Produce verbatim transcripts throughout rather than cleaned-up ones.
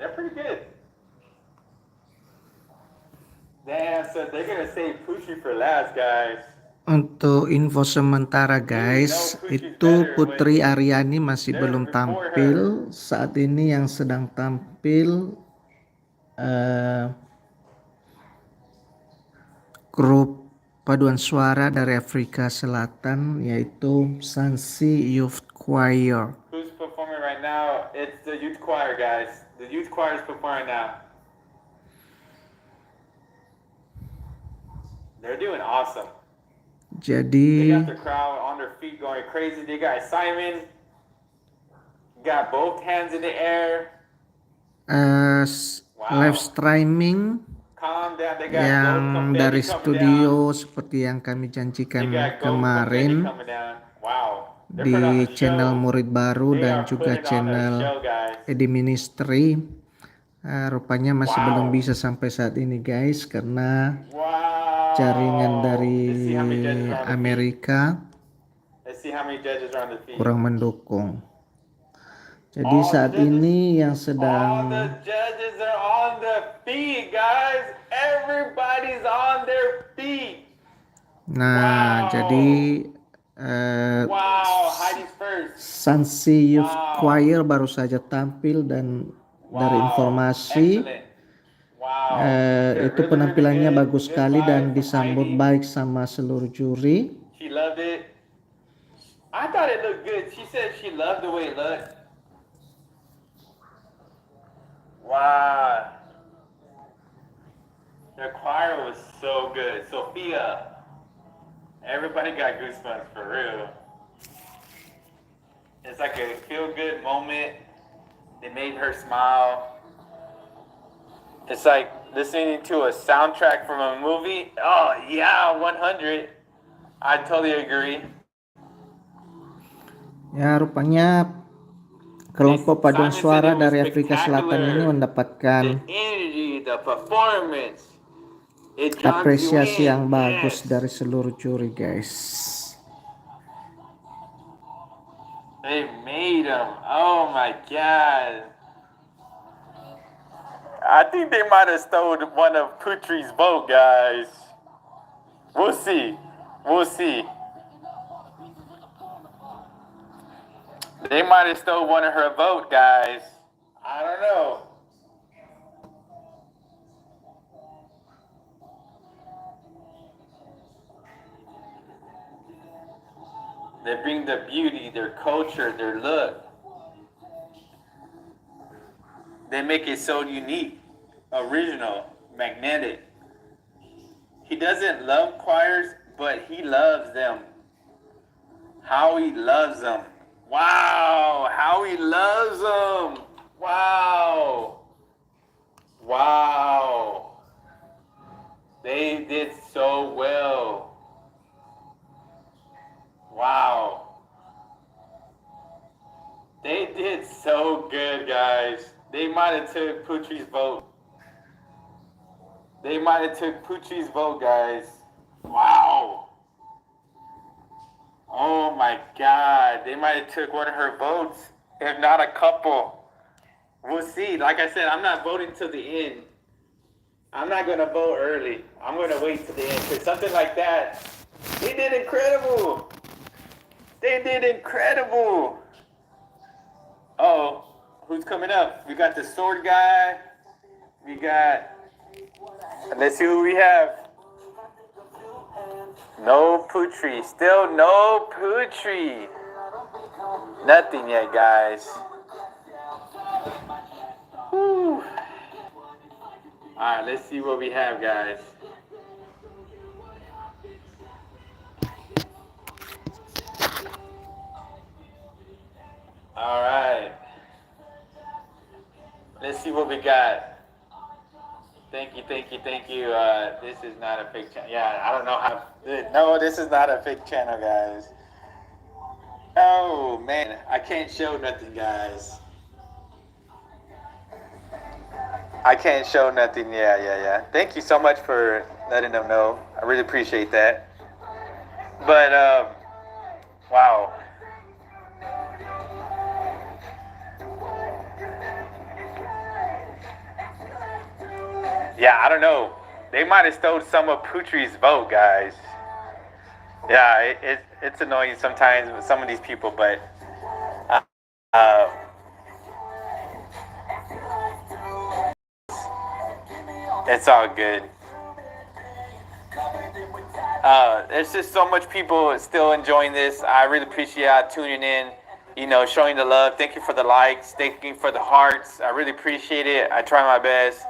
They're pretty good. Damn, so they're gonna save Putri for last, guys. Untuk info sementara guys, itu Putri Aryani masih belum tampil. Saat ini yang sedang tampil eh, grup paduan suara dari Afrika Selatan, yaitu Sansi Youth Choir. Who's performing right now? It's the youth choir, guys. The youth choir is performing now. They're doing awesome. They Jadi got the crowd on their feet going crazy. They got Simon, got both hands in the air. eh, s- live streaming yang dari studio seperti yang kami janjikan kemarin di channel Murid Baru dan juga channel Edi Ministry. Eh, rupanya masih belum bisa sampai saat ini guys, karena jaringan dari Amerika kurang mendukung. Jadi saat ini yang sedang Nah, jadi eh, Sansi Youth Choir baru saja tampil dan dari informasi eh, itu penampilannya bagus sekali dan disambut baik sama seluruh juri. I thought it looked good. She said she loved the way it looked. Wow. The choir was so good. Sophia. Everybody got goosebumps for real. It's like a feel good moment. They made her smile. It's like listening to a soundtrack from a movie. Oh, yeah, one hundred. I totally agree. Ya, rupanya kelompok paduan suara dari Afrika Selatan ini mendapatkan apresiasi yang bagus dari seluruh juri, guys. They made him. Oh my god. I think they might have stole one of Putri's vote, guys. We'll see. We'll see. They might have stole one of her vote, guys. I don't know. They bring their beauty, their culture, their look. They make it so unique, original, magnetic. He doesn't love choirs, but he loves them. How he loves them. Wow, how he loves them. Wow. Wow. They did so well. Wow. They did so good, guys. They might have took Putri's vote. They might have took Putri's vote, guys. Wow. Oh my God. They might have took one of her votes, if not a couple. We'll see. Like I said, I'm not voting till the end. I'm not gonna vote early. I'm gonna wait to the end because something like that, they did incredible. They did incredible. Oh, who's coming up? We got the sword guy. We got. Let's see who we have. No Putri. Still no Putri. Nothing yet, guys. Whew. All right, let's see what we have, guys. All right. Let's see what we got. Thank you, thank you, thank you. Uh, this is not a fake channel. Yeah, I don't know how. No, this is not a fake channel, guys. Oh man, I can't show nothing, guys. I can't show nothing. Yeah, yeah, yeah. Thank you so much for letting them know. I really appreciate that. But um, wow. Yeah, I don't know. They might have stole some of Putri's vote, guys. Yeah, it, it, it's annoying sometimes with some of these people, but uh, uh, it's all good. Uh, there's just so much people still enjoying this. I really appreciate y'all tuning in, you know, showing the love. Thank you for the likes. Thank you for the hearts. I really appreciate it. I try my best.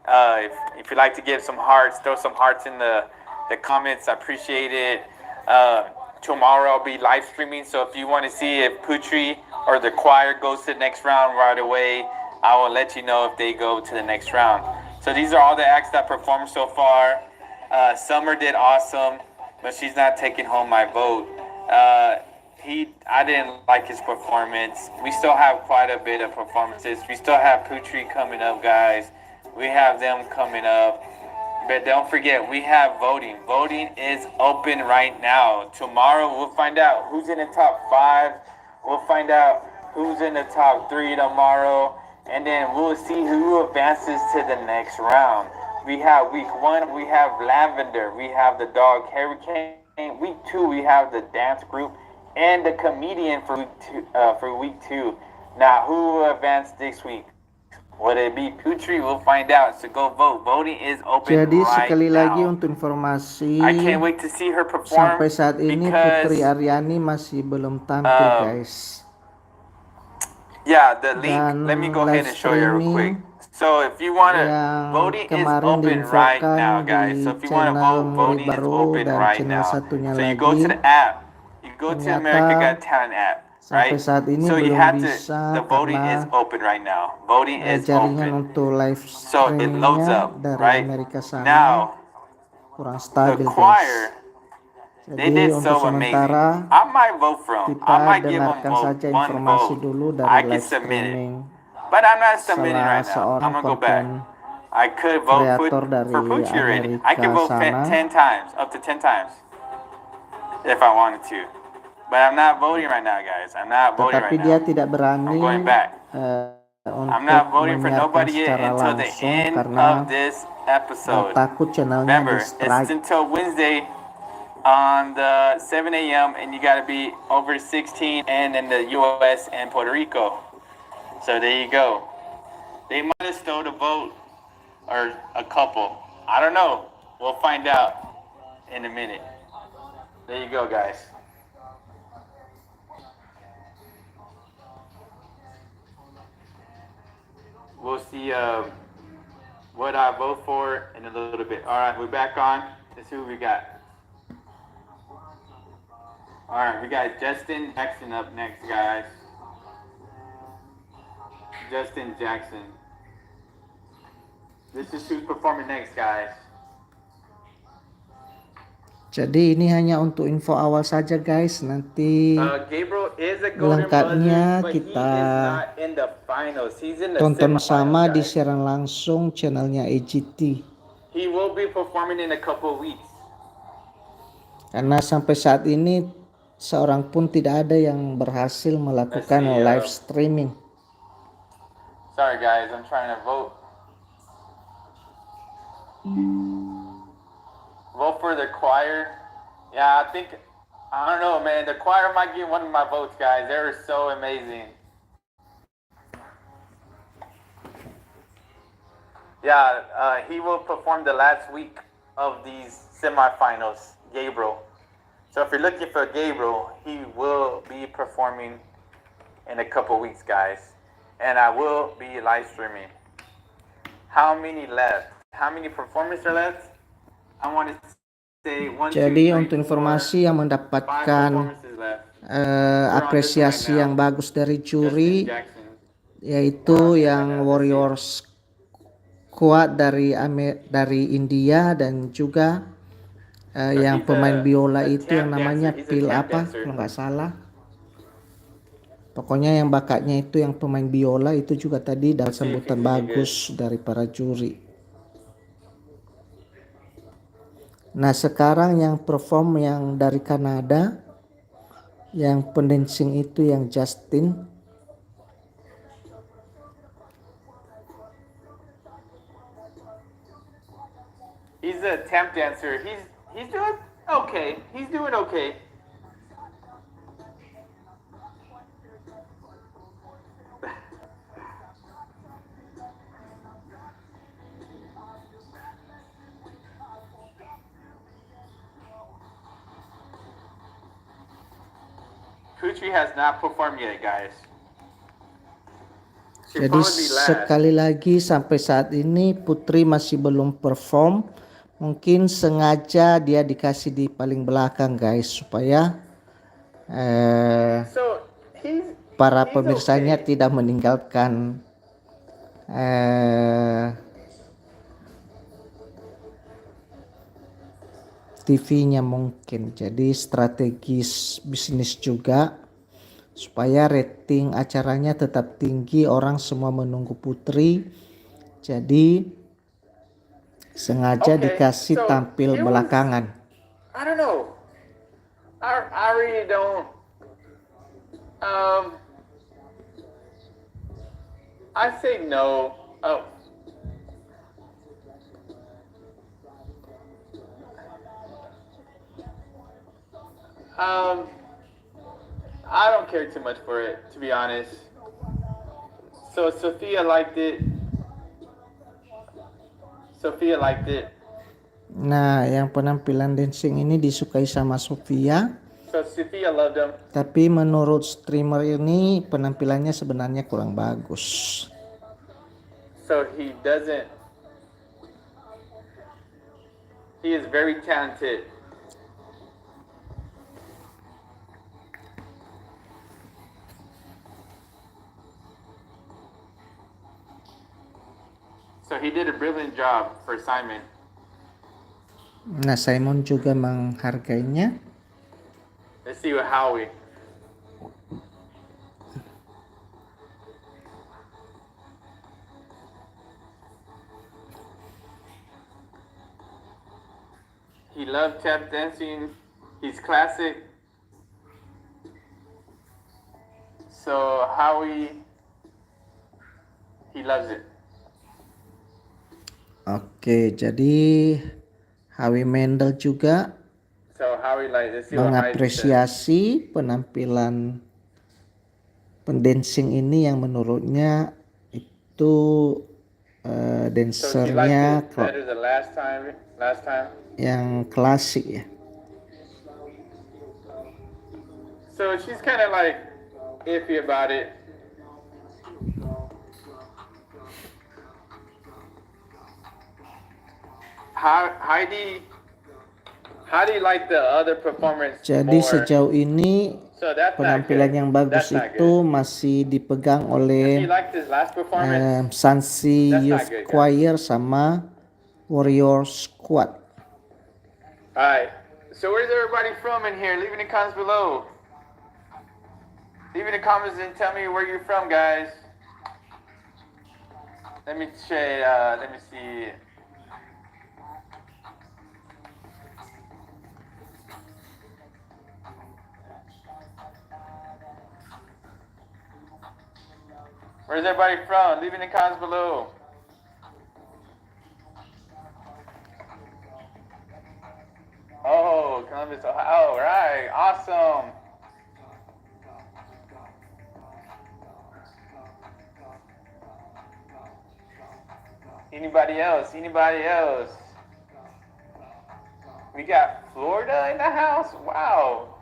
Uh, if, if you like to give some hearts, throw some hearts in the, the comments. I appreciate it. Uh, tomorrow I'll be live streaming, so if you want to see if Putri or the choir goes to the next round right away, I will let you know if they go to the next round. So these are all the acts that performed so far. Uh, Summer did awesome, but she's not taking home my vote. Uh, he, I didn't like his performance. We still have quite a bit of performances. We still have Putri coming up, guys. We have them coming up. But don't forget, we have voting. Voting is open right now. Tomorrow, we'll find out who's in the top five. We'll find out who's in the top three tomorrow. And then we'll see who advances to the next round. We have week one, we have Lavender, we have the dog Hurricane. Week two, we have the dance group and the comedian for week two. Uh, for week two. Now, who will advance this week? Would it be Putri? We'll find out. So go vote. Voting is open. Jadi right sekali now. Lagi untuk informasi, I can't wait to see her perform, sampai saat ini because, Putri Aryani masih belum tampil, uh, guys. Yeah, the link. Dan let me go ahead and show you real quick. So if you want to, voting is open right now, guys. So if you want to vote, voting is open right now. So you go to the app. You go to America Got Talent app. Sampai sahat ini belum bisa karena jaringan untuk live streamingnya dari Amerika sana kurang stabil, guys. Jadi untuk sementara kita dengarkan saja informasi dulu dari live streaming salah seorang konten kreator dari Amerika sana. If I wanted to. But I'm not voting right now, guys. I'm not voting right now. Tetapi dia tidak berani, eh, untuk menyiarkan secara langsung karena takut channelnya di-strike. Remember, it's until Wednesday on the seven a.m. and you gotta be over sixteen and in the U S and Puerto Rico. So there you go. They might have stole the vote or a couple. I don't know. We'll find out in a minute. There you go, guys. We'll see, uh, what I vote for in a little bit. All right, we're back on. Let's see what we got. All right, we got Justin Jackson up next, guys. Justin Jackson. This is who's performing next, guys. Jadi ini hanya untuk info awal saja, guys. Nanti lengkapnya kita tonton sama di siaran langsung channelnya A G T. He will be performing in a couple weeks. Karena sampai saat ini seorang pun tidak ada yang berhasil melakukan live streaming. Sorry, guys, I'm trying to vote. Vote for the choir. Yeah, I think, I don't know, man. The choir might get one of my votes, guys. They were so amazing. Yeah, uh, he will perform the last week of these semifinals, Gabriel. So if you're looking for Gabriel, he will be performing in a couple weeks, guys. And I will be live streaming. How many left? How many performers are left? I want to say one, two, three, four, five performances left. Jadi untuk informasi, yang mendapatkan, eh, apresiasi yang bagus dari juri, yaitu yang Warriors Squad dari Ame-, dari India, dan juga, eh, yang pemain biola itu yang namanya Phil apa, kalau nggak salah. Pokoknya yang bakatnya itu, yang pemain biola itu juga tadi dapat sambutan bagus dari para juri. Nah, sekarang yang perform yang dari Kanada, yang pendancing itu, yang Justin. He's a tap dancer. He's he's doing okay. He's doing okay. Putri has not performed yet, guys. She'll Jadi probably be last. Sekali lagi, sampai saat ini Putri masih belum perform. Mungkin sengaja dia dikasih di paling belakang, guys, supaya eh, So he's para he's pemirsanya okay. Tidak meninggalkan eh, T V-nya mungkin. Jadi strategis bisnis juga supaya rating acaranya tetap tinggi, orang semua menunggu Putri. Jadi sengaja Okay, dikasih so tampil it was- belakangan. I don't know. I I really don't. Um, I say no. Oh. Um, I don't care too much for it, to be honest. So Sophia liked it. Sophia liked it. Nah, yang penampilan dancing ini disukai sama Sofia, So Sophia loved him. Tapi menurut streamer ini penampilannya sebenarnya kurang bagus. So he doesn't. He is very talented. So he did a brilliant job for Simon. Nah, Simon juga menghargainya. Let's see what Howie. He loved tap dancing. He's classic. So Howie, he loves it. Oke, jadi Howie Mandel juga So Howie, like, let's see what Howie says. Mengapresiasi penampilan pendancing ini yang menurutnya itu eh, So she dancernya liked it better the last time. Last time. Yang klasik ya. So she's kind of like iffy about it. How Heidi, how do you like the other performance? Jadi more? Sejauh ini So that's not penampilan good. Yang bagus That's not itu good. Masih dipegang She oleh liked his last performance. um, Sansi That's not Youth good, guys. Choir sama Warrior Squad. All right. So where's everybody from in here? Leave in the comments below. Leave in the comments and tell me where you're from, guys. Let me say, uh, let me see. Where's everybody from? Leave in the comments below. Oh, Columbus, Ohio. All right, awesome. Anybody else? Anybody else? We got Florida in the house. Wow.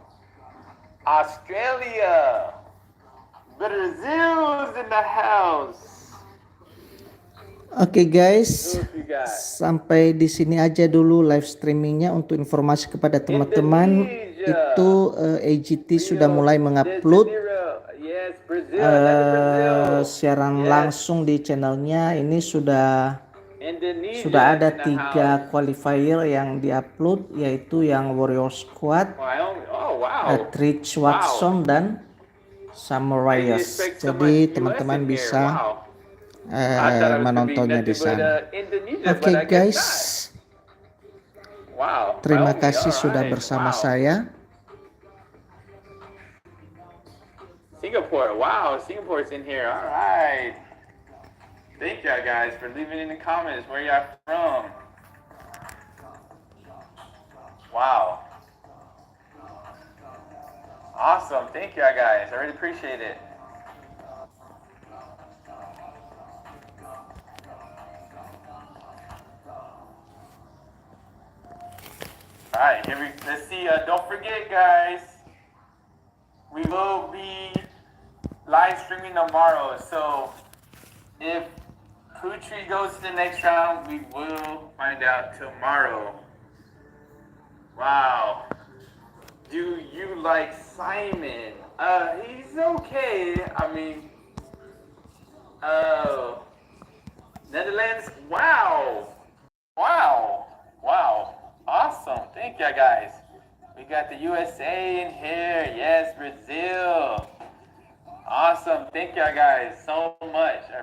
Australia. Brazil's in the house. Oke guys, Who else we got? Sampai di sini aja dulu live streamingnya. Untuk informasi kepada teman-teman, Indonesia. Itu eh, A G T sudah Rio mulai de mengupload Janeiro. Yes, Brazil. eh, Another Brazil. siaran Yes. Langsung di channelnya. Ini sudah Indonesia sudah ada in the tiga house. Qualifier yang diupload, yaitu yang Warrior Squad, Oh, I only, oh wow. eh, Trish Watson, dan Summer Rares. Expect so Jadi much teman-teman U S in here. Bisa Wow. eh, I thought it was gonna be menontonnya di nothing but, sana. uh, Indonesia, Oke but I guess guys, not. Wow. Terima Naomi, kasih all sudah right. Bersama Wow. Saya. Singapore. Wow, Singapore's in here. All right. Thank y'all guys for leaving in the comments where y'all from. Wow. Awesome. Thank you, guys. I really appreciate it. All right, here we let's see. Uh, don't forget, guys, we will be live streaming tomorrow. So if Putri goes to the next round, we will find out tomorrow. Wow. Do you like Simon? Uh, he's okay. I mean, uh, Netherlands. Wow. Wow. Wow. Awesome. Thank you, guys. We got the U S A in here. Yes, Brazil. Awesome. Thank you, guys, so much. I